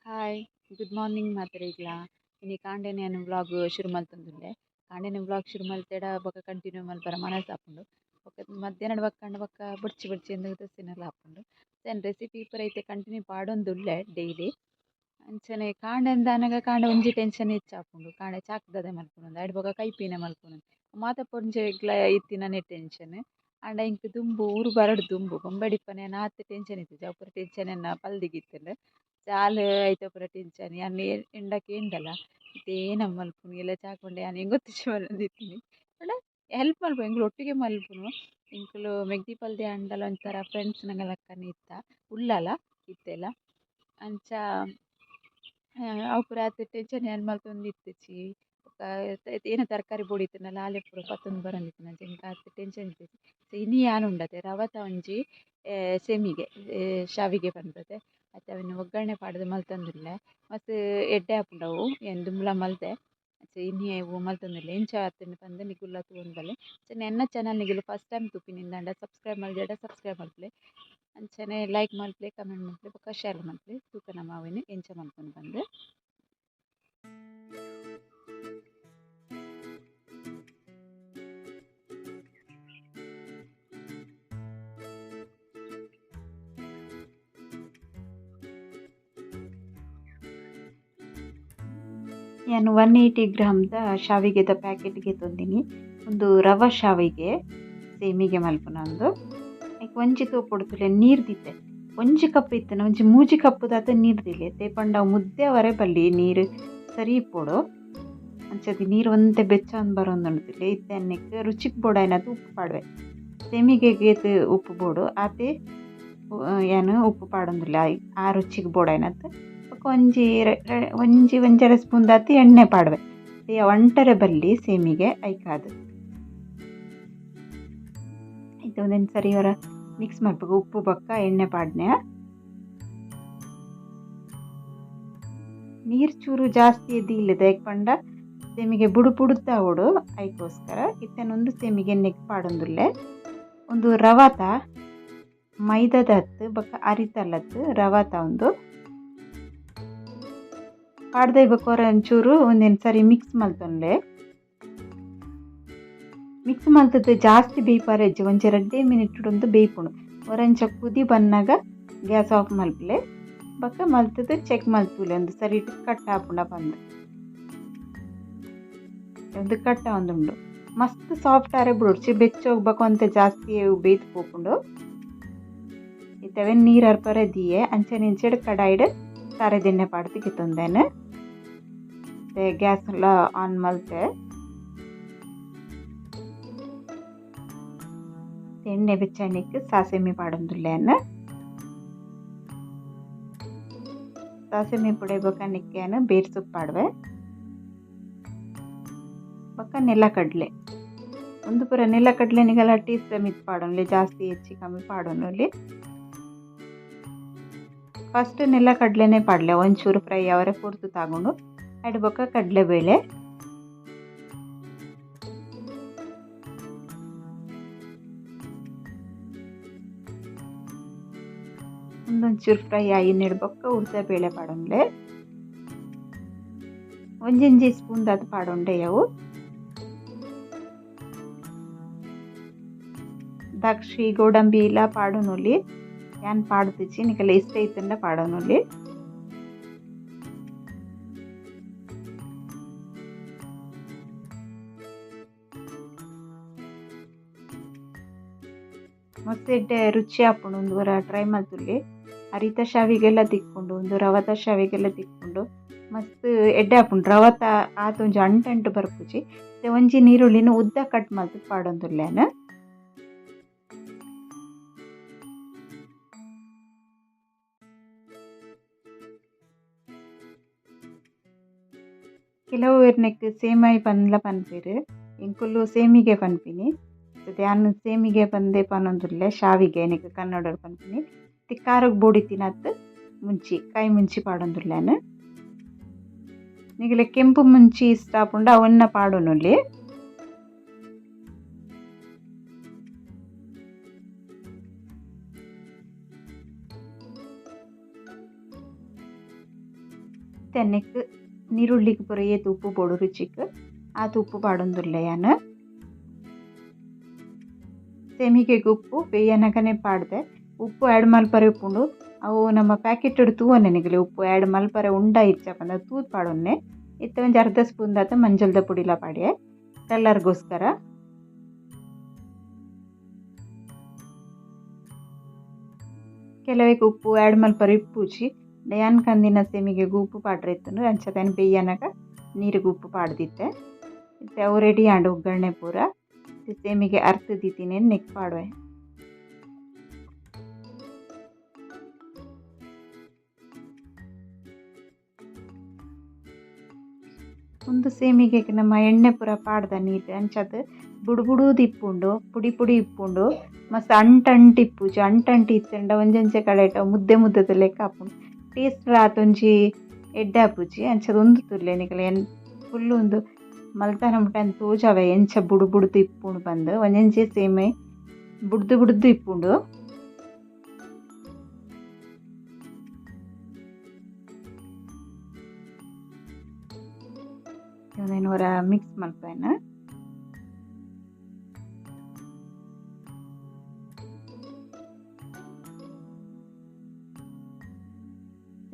Hi, good morning ಮಾತೆರೆಗ್ಲ. ಇನಿ ಕಾಂಡೆನೆ ಯಾನ್ vlog ಶುರು ಮಲ್ತೊಂದುಲ್ಲೆ. ಕಾಂಡೆನೆ ವ್ಲಾಗ್ ಶುರು ಮಲ್ತೆಡ ಬೊಕ ಕಂಟಿನ್ಯೂ ಮಲ್ಪರ ಮನಸ್ ಆಪುಂಡು. ಬೊಕ ಮಧ್ಯಾಹ್ನಡ್ ಬೊಕ್ಕಂಡ ಬೊಕ ಬೊಡ್ಚಿ ಬೊಡ್ಚಿ ಇಂದ್ ದೋಸೆನೆಲ ಆಪುಂಡು. ಯಾನ್ ರೆಸಿಪಿ ಪೂರ ಇತ್ತೆ ಕಂಟಿನ್ಯೂ ಪಾಡೊಂದುಲ್ಲೆ ಡೈಲಿ. ಅಂಚನೆ ಕಾಂಡೆ ಅಂದಾನಗ ಕಾಂಡೆ ಒಂಜಿ ಟೆನ್ಷನ್ ಹೆಚ್ಚಾಪುಂಡು. ಕಾಂಡೆ ಚಾಕ್ ದಾದ ಮಲ್ಪುನು ಐಡ್ ಬೊಕ ಕೈಪಿನ ಮಲ್ಪುನು ಮಾತ ಪೊಂಜೆಗ್ಲ ಇತ್ತಿನನೆ ಟೆನ್ಷನ್. ಆಂಡ ಎಂಕ್ ದುಂಬು ಊರು ಬರಡ್ ದುಂಬು ಬೊಂಬೈಡ್ ಇಪ್ಪುನ ಆತ್ ಟೆನ್ಷನ್ ಇತ್ತಿಜಿ. ಅವು ಪೂರ ಟೆನ್ಷನ್ ಎನ್ನ ಪಲ್ದಿಗೆ ಇತ್ತ್ಂಡ್. ಚಾಲ್ ಐತ ಪೂರ ಟೆನ್ಷನ್ ಯಾನ್ ಎಂಡ ಕೇಂಡಲ ಇತ್ತೆ ಏನ ಮಲ್ಪುನು ಎಲ್ಲ ಚಾಕ್ ಪಂಡ ಯಾನ್ ಎಂಕ್ ಗೊತ್ತಿಜ್ಜಿ ಮಲ್ಲೊಂದಿತ್ತಿನಿ. ಪಂಡ ಹೆಲ್ಪ್ ಮಲ್ಪು ಎಂಕುಲು ಒಟ್ಟಿಗೆ ಮಲ್ಪುನು. ಎಂಕುಲು ಮೆಗ್ದಿ ಪಲ್ದಿ ಆಂಡಲ ಒಂಥರ ಫ್ರೆಂಡ್ಸ್ ಲೆಕ್ಕನೆ ಇತ್ತ ಉಲ್ಲಲ ಇತ್ತೆಲ. ಅಂಚ ಅವು ಪೂರ ಆತ್ ಟೆನ್ಷನ್ ಯಾನ್ ಮಲ್ತೊಂದಿತ್ತಿಜಿ. ಬೊಕ ಏನ ತರಕಾರಿ ಬೋಡಿತ್ತ್ಂಡಲ ಆಲೇ ಪೂರ ಪತ್ತೊಂದು ಬರೊಂದಿತ್ತಿನ ಅಂಚ ಎಂಕ್ ಆತ್ ಟೆನ್ಷನ್ ಇತ್ತಿಜಿ. ಇನಿ ಯಾನ್ ಉಂಡತೆ ರವತ ಒಂಜಿ ಸೆಮಿಗೆ ಶಾವಿಗೆ ಪನ್ಪತೆ ಅತೆ ಅವೆನ್ ಒಗ್ಗರಣೆ ಪಾಡ್ದ್ ಮಲ್ತೊಂದುಲ್ಲೆ. ಮಸ್ತ್ ಎಡ್ಡೆ ಆಪುಂಡು ಅವು ಯಾನ್ ದುಂಬುಲ ಮಲ್ತೆ. ಇನಿ ಅವು ಮಲ್ತೊಂದುಲ್ಲೆ ಎಂಚ ಆತ್ಂಡ್ ಪಂದ್ ನಿಕುಲ್ಲ ತೂವೊಂದು ಬಲೆ. ಅಂಚನೆ ಎನ್ನ ಚಾನಲ್ ನಿಕುಲು ಫಸ್ಟ್ ಟೈಮ್ ತೂಪಿನಿಂದಾಂಡ ಸಬ್ಸ್ಕ್ರೈಬ್ ಮಲ್ದಿಡ ಸಬ್ಸ್ಕ್ರೈಬ್ ಮಲ್ಪುಲೆ. ಅಂಚನೆ ಲೈಕ್ ಮಲ್ಪುಲೆ, ಕಮೆಂಟ್ ಮಲ್ಪುಲೆ ಬೊಕ ಶೇರ್ ಮಲ್ಪುಲೆ. ತೂಕ ನಮ ಅವೆನ್ ಎಂಚ ಮಲ್ಪುನು ಪಂದ್. ಯಾನ್ 180 ಗ್ರಾಮ್ದ ಶಾವಿಗೆದ ಪ್ಯಾಕೆಟ್ ಗೆತೊಂದಿನಿ. ಉಂದು ರವ ಶಾವಿಗೆ ಸೇಮಿಗೆ ಮಲ್ಪುನ ಉಂದು. ಐಕ್ ಒಂಜಿ ತೋಪೊಡು ತುಲೆ ನೀರು ದಿತ್ತೆ. ಒಂಜಿ ಕಪ್ ಇತ್ತುಂಡ ಒಂಜಿ ಮೂಜಿ ಕಪ್ ದಾತ್ ನೀರು ದಿಲೆ. ತೇಪಂಡ ಅವು ಮುದ್ದೆ ಅವರೆ ಬಲ್ಲಿ ನೀರು ಸರಿ ಇಪ್ಪೊಡು. ಅಂಚದ ನೀರು ಒಂತೆ ಬೆಚ್ಚ ಬರೊಂದುಂಡು ತುಲೆ. ಇತ್ತೆ ಅನ್ನೆಕ್ ರುಚಿಕ್ ಬೋಡಾಯಿನಾತ್ ಉಪ್ಪು ಪಾಡುವೆ. ಸೇಮಿಗೆಗ್ ಏತ್ ಉಪ್ಪು ಬೋಡು ಆತೆ ಯಾನ್ ಉಪ್ಪು ಪಾಡೊಂದುಲ್ಲೆ ಆ ರುಚಿಗ್ ಬೋಡಾಯಿನಾತ್. ಬೊಕ ಒಂಜಿ ಒಂಜಿ ಒಂಜರೆ ಸ್ಪೂನ್ ದಾತ್ ಎಣ್ಣೆ ಪಾಡುವೆ. ಒಂಟರೆ ಬಲ್ಲಿ ಸೇಮಿಗೆ ಐಕಾದ್. ಇತ್ತೆ ಉಂದೆನ್ ಸರಿ ಒರ ಮಿಕ್ಸ್ ಮಲ್ಪುಗ ಉಪ್ಪು ಬೊಕ್ಕ ಎಣ್ಣೆ ಪಾಡ್ನೆ. ನೀರು ಚೂರು ಜಾಸ್ತಿ ದೀಲ್ ದಾಯೆ ಪಂಡ ಸೇಮಿಗೆ ಬುಡು ಬುಡುತಾವೊಡು ಐಕೋಸ್ಕರ. ಇತ್ತೆನೊಂದು ಸೇಮಿಗೆ ಎಣ್ಣೆಗ್ ಪಾಡೊಂದುಲ್ಲೆ. ಉಂದು ರವತ ಮೈದಾದ ಅತ್ತ್ ಬೊಕ ಅರಿತಲತ್ತ್ ರವತ ಉಂದು. ಪಾಡ್ದೆ ಬೊಕ ಒರ ಒಂಚೂರು ಉಂದೆನ್ ಸರಿ ಮಿಕ್ಸ್ ಮಲ್ತೊನ್ಲೆ. ಮಿಕ್ಸ್ ಮಲ್ತುದು ಜಾಸ್ತಿ ಬೇಯ್ಪರೆ ಇಜ್ಜಿ, ಒಂಜಿ ರಡ್ಡೆ ಮಿನಿಟ್ ಉಂದು ಬೇಯ್ಪುಂಡು. ಒರಂಚ ಕುದಿ ಬನ್ನಗ ಗ್ಯಾಸ್ ಆಫ್ ಮಲ್ಪುಲೆ. ಬೊಕ ಮಲ್ತುದು ಚೆಕ್ ಮಲ್ತುಲೆ ಉಂದು ಸರಿ ಕಟ್ ಆಪುಂಡ ಪಂದ್. ಉಂದು ಕಟ್ ಆವೊಂದುಂಡು. ಮಸ್ತ್ ಸಾಫ್ಟ್ ಆರೆ ಬುಡೊಡ್ಚಿ ಬೆಚ್ಚೊಗ್ ಬೊಕ ಒಂತೆ ಜಾಸ್ತಿ ಬೇಯ್ತ್ ಪೋಪುಂಡು. ಇತ್ತೆ ಅವೆನ್ ನೀರ್ ಅರ್ಪರೆ ದೀಯೆ. ಅಂಚನೆ ಇಂಚೆಡ್ ಕಡಾಯಿಡ್ ತಾರೆದೆಣ್ಣೆ ಪಾಡ್ದ್ ಗೆತೊಂದೆನ್. ಗ್ಯಾಸ್ ಲ ಆನ್ ಮಲ್ತೆ. ಎಣ್ಣೆ ಬೆಚ್ಚನೆಕ್ ಸಾಸೆಮಿ ಪಾಡೊಂದುಲ್ಲೆ ಯಾನ್. ಸಾಸೆಮಿ ಪುಡೆ ಬೊಕ ನೆಕ್ಕ್ ಯಾನ್ ಬೇರ್ ಸೊಪ್ಪು ಪಾಡುವೆ. ಬೊಕ ನೆಲಕಡ್ಲೆ. ಉಂದು ಪೂರ ನೆಲಕಡ್ಲೆ ನಿಗಲ ಟೇಸ್ಟ್ ಮಿತ್ತ್ ಪಾಡೊನ್ಲೆ, ಜಾಸ್ತಿ ಹೆಚ್ಚಿ ಕಮ್ಮಿ ಪಾಡೊನೊಲಿ. ಫಸ್ಟ್ ನೆಲಕಡ್ಲೆನೆ ಪಾಡ್ಲೆ ಒಂಚೂರು ಫ್ರೈ ಆವರೆ ಪೊರ್ತು ತಾಗುಂಡು. ಐಡ್ ಬೊಕ ಕಡಲೆಬೇಳೆ. ಉಂದೊಂಚೂರು ಫ್ರೈ ಆಯಿನೆಡ್ ಬೊಕ್ಕ ಉದ್ದ ಬೇಳೆ ಪಾಡೊನ್ಲೆ. ಒಂಜೊಂಜಿ ಸ್ಪೂನ್ ದಾತ್ ಪಾಡೊಂಡೆ ಅವು. ದ್ರಾಕ್ಷಿ ಗೋಡಂಬಿ ಇಲ್ಲ ಪಾಡೊನೊಲಿ. ಯಾನ್ ಪಾಡ್ದಿಜಿ, ನಿಕಲೆ ಇಷ್ಟ ಇತ್ತುಂಡ ಪಾಡೊನೊಲಿ. ಮಸ್ತ್ ಎಡ್ಡೆ ರುಚಿ ಆಪುಂಡು ಉಂದು ಒರ ಟ್ರೈ ಮಲ್ತುಲೆ. ಅರಿತ ಶಾವಿಗೆಲ ತಿಕ್ಕುಂಡು, ಉಂದು ರವತ ಶಾವಿಗೆಲ ತಿಕ್ಕುಂಡು. ಮಸ್ತ್ ಎಡ್ಡೆ ಆಪುಂಡು. ರವತ ಆತ್ ಒಂಜಿ ಅಂಟು ಅಂಟು ಬರ್ಪುಜಿ. ಇತ್ತೆ ಒಂಜಿ ನೀರುಳ್ಳಿನ ಉದ್ದ ಕಟ್ ಮಲ್ತ್ ಪಾಡೊಂದುಲ್ಲೆ ಯಾನ್. ಕೆಲವು ನೆಕ್ ಸೇಮಾಯಿ ಪಂದ್ಲ ಪನ್ಪೆರ್, ಎಂಕುಲು ಸೇಮಿಗೆ ಪನ್ಪಿನಿ. ಯಾನ್ ಸೇಮಿಗೆ ಪಂದೇ ಪನೊಂದುಲ್ಲೆ, ಶಾವಿಗೆ ನೆಕ್ ಕನ್ನಡಡ್ ಪನ್ಪಿನಿ. ಖಾರಗ್ ಬೋಡಿತ್ತಿನತ್ ಮುಂಚಿ ಕಾಯಿ ಮುಂಚಿ ಪಾಡೊಂದುಲ್ಲೆ ಯಾನ್. ನಿಗಲೆ ಕೆಂಪು ಮುಂಚಿ ಇಷ್ಟ ಆಪುಂಡ ಅವನ್ನ ಪಾಡೊನೊಲಿ. ಇತ್ತೆ ನೆಕ್ಕ್ ನೀರುಳ್ಳಿಗ್ ಪೂರ ಏತ್ ಉಪ್ಪು ಬೋಡು ರುಚಿಕ್ ಆತ್ ಉಪ್ಪು ಪಾಡೊಂದುಲ್ಲೆ ಯಾನ್. ಸೇಮಿಗೆಗ್ ಉಪ್ಪು ಬೇಯನಗನೆ ಪಾಡ್ದೆ ಉಪ್ಪು ಆ್ಯಡ್ ಮಲ್ಪರೆ ಉಪ್ಪುಂಡು. ಅವು ನಮ್ಮ ಪ್ಯಾಕೆಟ್ ತೂವೊನ್ನೆ ನಿಗಲೆ ಉಪ್ಪು ಆ್ಯಡ್ ಮಲ್ಪರೆ ಉಂಡ ಇಜ್ಜ ಪಂದ್ ತೂದು ಪಾಡೊನ್ನೆ. ಇತ್ತೆ ಒಂಜಿ ಅರ್ಧ ಸ್ಪೂನ್ ದಾತ್ ಮಂಜಲ್ದ ಪುಡಿಲ ಪಾಡ್ಯೆ ಕಲರ್ಗೋಸ್ಕರ. ಕೆಲವೆಗ್ ಉಪ್ಪು ಆ್ಯಡ್ ಮಲ್ಪರೆ ಇಪ್ಪುಜಿ. ಯಾನ್ ಕಂದಿನ ಸೇಮಿಗೆಗ್ ಉಪ್ಪು ಪಾಡ್ರೆ ಇತ್ತುಂಡು ಅಂಚ ಯಾನ್ ಬೇಯನಗ ನೀರಿಗೆ ಉಪ್ಪು ಪಾಡ್ದಿತ್ತೆ. ಇತ್ತೆ ಅವು ರೆಡಿ ಆಂಡ್ ಒಗ್ಗರಣೆ ಪೂರ. ಸೇಮಿಗೆ ಅರ್ತ್ ದೀತಿನೆನ್ ನೆಕ್ಕ್ ಪಾಡುವೆ. ಉಂದು ಸೇಮಿಗೆಗ್ ನಮ್ಮ ಎಣ್ಣೆ ಪೂರ ಪಾಡ್ದ ನೀರ್ ಅಂಚಾದ್ ಬುಡು ಬುಡುದು ಇಪ್ಪುಂಡು, ಪುಡಿ ಪುಡಿ ಇಪ್ಪುಂಡು, ಮಸ್ತ್ ಅಂಟ್ ಅಂಟ್ ಇಪ್ಪುಜಿ. ಅಂಟ್ ಅಂಟ್ ಇತ್ತ್ಂಡ ಒಂಜೊಂಜೆ ಕಡೆಟ್ ಮುದ್ದೆ ಮುದ್ದೆದ ಲೆಕ್ಕ ಆಪುಂಡು. ಟೇಸ್ಟ್ ಆತೊಂಜಿ ಎಡ್ಡೆ ಆಪುಜಿ. ಅಂಚಾದ್ ಉಂದು ತೂಲೆ ನಿಕಲೆ ಎನ್ ಫುಲ್ಲ್ ಉಂದು ಮಲ್ತನ ಮುಟ ಯಾನ್ ತೋಜಾವೆ ಎಂಚ ಬುಡು ಬುಡುದು ಇಪ್ಪುಂಡು ಪಂದ್. ಒಂಜೊಂಜೆ ಸೇಮೆ ಬುಡ್ದು ಬುಡ್ದು ಇಪ್ಪುಂಡು. ಉಂದೆನ್ ಒರ ಮಿಕ್ಸ್ ಮಲ್ಪುವೆನ್.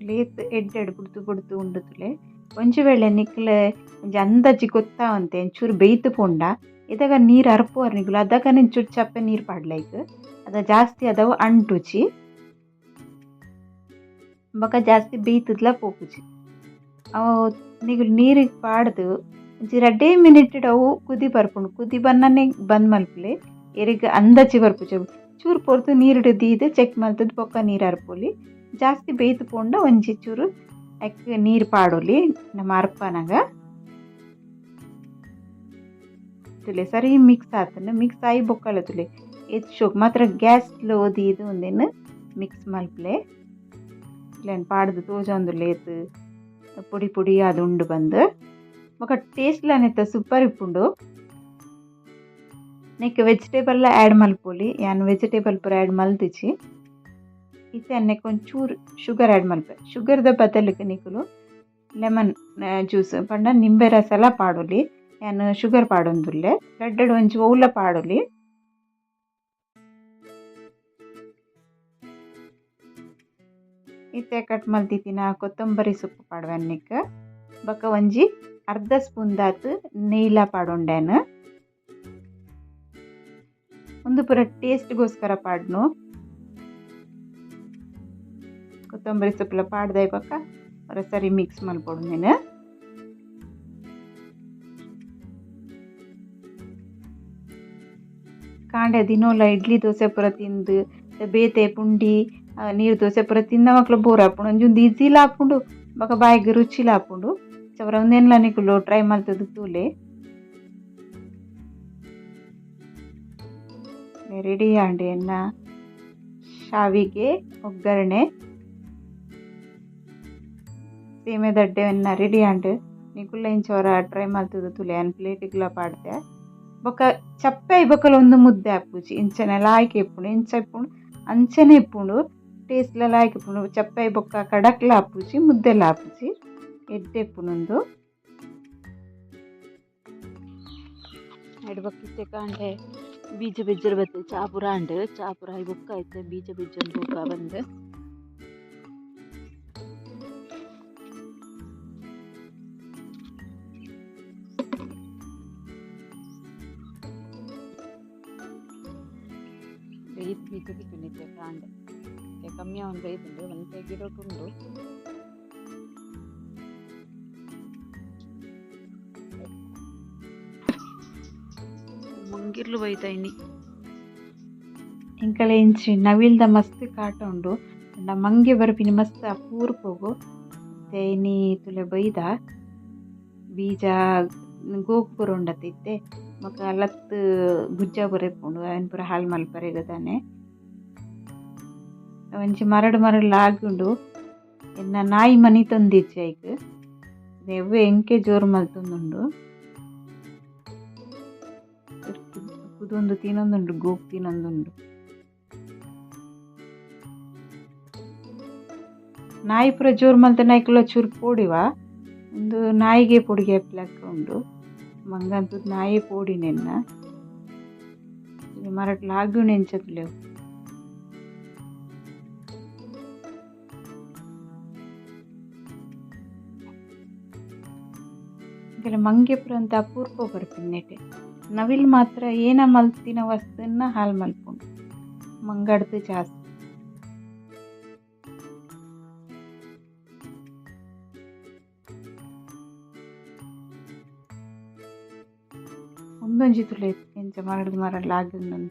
ಲೇತ್ ಎಡ್ಡೆಡ್ ಬುಡ್ದು ಬುಡ್ದು ಉಂಡು ತೂಲೆ. ಒಂಜಿ ವೇಳೆ ನಿಕ್ಲೆ ಒಂಜಿ ಅಂದಾಜಿ ಗೊತ್ತಾವಂತೆ ಒಂಚೂರು ಬೇಯ್ತ್ ಪೋಂಡ ಇದಗ ನೀರು ಅರ್ಪುವರ್ ನಿಕುಲು ಅದಗನೆ ಒಂಚೂರು ಚಪ್ಪೆ ನೀರು ಪಾಡ್ಲೆ ಐಕ್. ಅದ ಜಾಸ್ತಿ ಆದವು ಅಂಟುಜಿ ಬೊಕ ಜಾಸ್ತಿ ಬೇಯ್ತುದ್ಲ ಪೋಪುಜಿ. ಅವು ನಿಕುಲು ನೀರಿಗೆ ಪಾಡ್ದು ಒಂಜಿ ರಡ್ಡೇ ಮಿನಿಟ್ ಅವು ಕುದಿ ಬರ್ಪುಂಡು. ಕುದಿ ಬನ್ನನೆ ಬಂದ್ ಮಲ್ಪುಲೆ. ಎರೆಗ್ ಅಂದಾಜಿ ಬರ್ಪುಜಿ ಅವು. ಚೂರು ಪೊರ್ತು ನೀರುಡು ದೀದ್ ಚೆಕ್ ಮಲ್ತುದು ಬೊಕ್ಕ ನೀರು ಅರ್ಪೊಲಿ. ಜಾಸ್ತಿ ಬೇಯ್ತ್ ಪೋಂಡ ಒಂಜಿ ಚೂರು ಐಕ್ ನೀರು ಪಾಡೊಲಿ ನಮ ಅರ್ಪನಗ. ತೂಲೆ ಸರಿ ಮಿಕ್ಸ್ ಆತುಂಡು. ಮಿಕ್ಸ್ ಆಯಿ ಬೊಕ್ಕಲ ತೂಲೆ ಏತ್ ಶೋಕು ಮಾತ್ರ ಗ್ಯಾಸ್ ಸ್ಲೋ ದೀದ್ ಉಂದೆನ್ ಮಿಕ್ಸ್ ಮಲ್ಪುಲೆ. ಯಾನ್ ಪಾಡ್ದ್ ತೋಜೊಂದುಲ್ಲೆ ಏತ್ ಪೊಡಿ ಪೊಡಿ ಆದ್ ಉಂಡು ಪಂದ್. ಬೊಕ ಟೇಸ್ಟ್ ಲ ನೆತ್ತ ಸೂಪರ್ ಇಪ್ಪುಂಡು. ನೆಕ್ಕ್ ವೆಜಿಟೇಬಲ್ ಲ ಆ್ಯಡ್ ಮಲ್ಪೊಲಿ. ಯಾನ್ ವೆಜಿಟೇಬಲ್ ಪೂರ ಆ್ಯಡ್ ಮಲ್ತಿಜಿ. ಇತ್ತೆ ನೆಕ್ಕ್ ಒಂಚೂರು ಶುಗರ್ ಆ್ಯಡ್ ಮಲ್ಪೆ. ಶುಗರ್ ದ ಬದಲಿಗ್ ನಿಕುಲು ಲೆಮನ್ ಜ್ಯೂಸ್ ಪಂಡ ನಿಂಬೆ ರಸಲ ಪಾಡೊಲಿ. ಯಾನ್ ಶುಗರ್ ಪಾಡೊಂದುಲ್ಲೆ. ರಡ್ಡೆಡ್ ಒಂಜಿ ಒವ್ಲ ಪಾಡೊಲಿ. ಇತ್ತೆ ಕಟ್ ಮಲ್ತಿತ್ತಿನ ಕೊತ್ತಂಬರಿ ಸೊಪ್ಪು ಪಾಡುವೆ ನೆಕ್ಕ್. ಬೊಕ ಒಂಜಿ ಅರ್ಧ ಸ್ಪೂನ್ ದಾತ್ ನೆಯ್ಲ ಪಾಡೊಂಡೆ ಯಾನ್. ಉಂದು ಪೂರ ಟೇಸ್ಟ್ ಗೋಸ್ಕರ ಪಾಡ್ನು. ಕೊತ್ತಂಬರಿ ಸೊಪ್ಪುಲ ಪಾಡ್ದಾಯಿ ಬೊಕ ಒರ ಸರಿ ಮಿಕ್ಸ್ ಮಲ್ಪೊಡು ಉಂದೆನ್. ಕಾಂಡೆ ದಿನೋಲ ಇಡ್ಲಿ ದೋಸೆ ಪೂರ ತಿಂದು ಬೇತೆ ಪುಂಡಿ ನೀರು ದೋಸೆ ಪೂರ ತಿಂದ ಮಕ್ಳು ಬೋರ್ ಆಪುಂಡು. ಒಂಜಿ ಉಂದು ಈಸಿಲ ಆಪುಂಡು ಬೊಕ ಬಾಯಿಗ್ ರುಚಿಲ ಆಪುಂಡು. ಚವರ ಉಂದೆನ್ಲ ನಿಕುಲು ಟ್ರೈ ಮಲ್ತುದು ತೂಲೆ. ರೆಡಿ ಆಂಡ್ ಎನ್ನ ಶಾವಿಗೆ ಒಗ್ಗರಣೆ. ಸೇಮೆದಡ್ಡೆ ಎನ್ನ ರೆಡಿ ಆಂಡ್. ನಿಕುಲ್ಲ ಇಂಚ ಒರ ಟ್ರೈ ಮಲ್ತುದು ತೂಲೆ. ಯಾನ್ ಪ್ಲೇಟ್ ಗ್ಲಾ ಪಾಡ್ದೆ. ಬೊಕ ಚಪ್ಪೆ ಆಯಿ ಬೊಕಲ ಉಂದು ಮುದ್ದೆ ಆಪುಜಿ. ಇಂಚನೆ ಲಾಯ್ಕ್ ಇಪ್ಪುಂಡು. ಎಂಚ ಇಪ್ಪುಂಡು ಅಂಚನೆ ಇಪ್ಪುಂಡು. ಟೇಸ್ಟ್ ಲ ಲಾಯ್ಕ್ ಇಪ್ಪುಂಡು. ಚಪ್ಪೆ ಆಯಿ ಬೊಕ್ಕ ಕಡಕ್ಲ ಆಪುಜಿ ಮುದ್ದೆಲ ಆಪುಜಿ. ಎಡ್ಡೆ ಇಪ್ಪುಂಡು ಉಂದು. ಐಡ್ ಬೊಕ್ಕ ಇತ್ತೆ ಕಾಂಡೆ ಬೀಜ ಬೆಜ್ಜರೆ ಬತ್ತೆ ಚಾ ಪೂರ ಆಂಡ್. ಚಾ ಪೂರ ಆಯಿ ಬೊಕ್ಕ ಇತ್ತೆ ಬೀಜ ಬೆಜ್ಜೊಂದು ತೂಕ ಬಂದ್. ಈತ್ ಬೀಜ ತಿಕ್ಕುಂಡು ಇತ್ತೆ ಕಾಂಡೆ. ಇತ್ತೆ ಕಮ್ಮಿ ಆವೊಂದು ಬೈದುಂಡು ಒಂತೆ ಗಿಡೊಟು ಉಂಡು. ಮುಂಗಿರ್ಲು ಬೈದ ಇನಿ. ಎಂಕಲೆ ಇಂಚಿ ನವಿಲ್ದ ಮಸ್ತ್ ಕಾಟ ಉಂಡು. ಪಂಡ ಮಂಗೆ ಬರ್ಪಿನಿ ಮಸ್ತ್ ಅಪೂರ್ಪೊಗು. ಇತ್ತೆ ಇನಿ ತೂಲೆ ಬೈದ ಬೀಜ ಗೋಕು ಪೂರ ಉಂಡತೆ ಇತ್ತೆ. ಬೊಕ ಲತ್ತ್ ಗುಜ್ಜ ಪೂರ ಇಪ್ಪುಂಡು ಐನ್ ಪೂರ ಹಾಳ್ ಮಲ್ಪರೆಗ್ ದಾನೆ. ಒಂಜಿ ಮರಡ್ ಮರಡ್ ಲಾಗುಂಡು. ಎನ್ನ ನಾಯಿ ಮನಿತೊಂದಿಜ್ಜಿ ಐಕ್. ಎವ್ವೆ ಎಂಕೆ ಜೋರು ಮಲ್ತೊಂದುಂಡು. ಕುದೊಂದು ತಿನೊಂದುಂಡು ಗೋಕು ತಿನೊಂದುಂಡು. ನಾಯಿ ಪೂರ ಜೋರು ಮಲ್ತ ನಾಯ್ಕುಲ ಚೂರು ಪೋಡಿವ ಉಂದು ನಾಯಿಗೆ ಪೊಡಿಗೆ ಲೆಕ್ಕ ಉಂಡು ಮಂಗಂತೂ ನಾಯಿ ಪೋಡಿನೆನ್ನ ಮರಟ್ ಲಾಗ್ಯುನ ಎಂಚ ತುಲೆ ಮಂಗೆ ಪೂರ ಅಂತ ಅಪೂರ್ಪ ಬರ್ಪಿನ್ನೆಟೆ ನವಿಲ್ ಮಾತ್ರ ಏನ ಮಲ್ತಿನ ವಸ್ತುನ ಹಾಲು ಮಲ್ಪುಂಡು ಮಂಗಡ್ದು ಜಾಸ್ತಿ. ಒಂದೊಂಜಿ ತುಲೆ ಎಂಚ ಮರಡ್ದು ಮರಡ್ ಲಾಗ್ಯುಂಡು.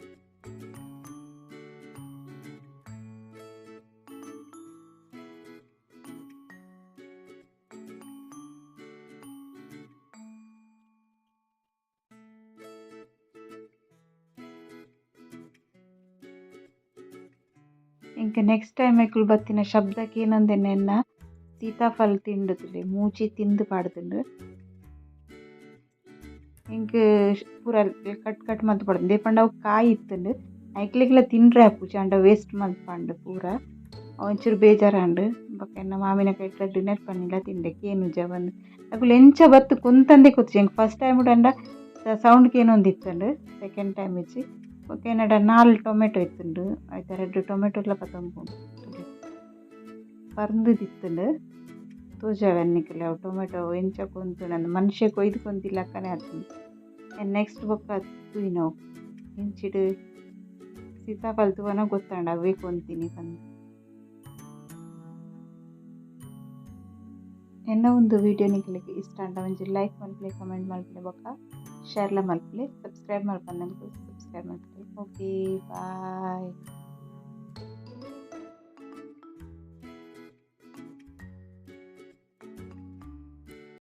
ಇಂಕ ನೆಕ್ಸ್ಟ್ ಟೈಮ್ ಎಕುಲು ಬತ್ತಿನ ಶಬ್ದಕ್ಕೆ ಏನಂದೆನೆನ್ನ ಸೀತಾಫಲ ತಿಂಡುತ್ತಲೆ ಮೂಚಿ ತಿಂದು ಪಾಡ್ದುಂಡು ಇಂಕ್ ಪೂರ ಕಟ್ ಕಟ್ ಮಲ್ತ್ ಪಾಡ್ದು ದೇಪಂಡ ಅವು ಕಾಯಿ ಇತ್ತುಂಡು ಐಕ್ಲೆಗ್ಲ ತಿನ್ರೆ ಆಪುಜಿ ಆಂಡ ವೇಸ್ಟ್ ಮಲ್ಪಂಡು ಪೂರ ಒಂಚೂರು ಬೇಜಾರಾಂಡು ಬೊಕ ಎನ್ನ ಮಾಮಿನ ಕೈಟ್ಲ ಡಿನ್ನರ್ ಪನ್ನಿಲ್ಲ ತಿಂಡೆ ಕೇನುಜ ಬಂದು ಅಕುಲು ಎಂಚ ಬತ್ತು ಕುಂತಂದೆ ಕೂತ್ಜಿ ಎಂಕ್ ಫಸ್ಟ್ ಟೈಮ್ ಉಡಂಡ ಸೌಂಡ್ ಕೇನೊಂದು ಇತ್ತುಂಡು ಸೆಕೆಂಡ್ ಟೈಮ್ ಇಜ್ಜಿ. ಬೊಕ ಎನ್ನಡ 4 ಟೊಮೆಟೊ ಇತ್ತುಂಡು ಐತ 2 ಟೊಮೆಟೊಲ ಪತೊಂದು ಪರ್ಂದ್ ಇತ್ತುಂಡು ತೋಜಾವೆ ನಿಕಲೆ ಅವು ಟೊಮೆಟೊ ಎಂಚ ಕೊಂತುಂಡು ಮನುಷ್ಯ ಕೊಯ್ದು ಕೊಂತಿಲಕ್ಕನೆ ಆತುಂಡು. ನೆಕ್ಸ್ಟ್ ಬೊಕ್ಕ ತೂಯಿನವು ಇಂಚಿಡ್ ಸೀತಾಫಲ ತೂವನ ಗೊತ್ತಾಂಡ್ ಅವೇ ಕೊಂತಿನಿ ಪಂದ್. ಎನ್ನ ಒಂದು ವಿಡಿಯೋ ನಿಕಲೆಗ್ ಇಷ್ಟ ಆಂಡ ಒಂಜಿ ಲೈಕ್ ಮಲ್ಪುಲೆ, ಕಮೆಂಟ್ ಮಲ್ಪುಲೆ, ಬೊಕ್ಕ ಶೇರ್ಲ ಮಲ್ಪುಲೆ, ಸಬ್ಸ್ಕ್ರೈಬ್ ಮಲ್ಪಂದಂಗ್ ಸಬ್ಸ್ಕ್ರೈಬ್ ಮಲ್ಪುಲೆ. Okay bye.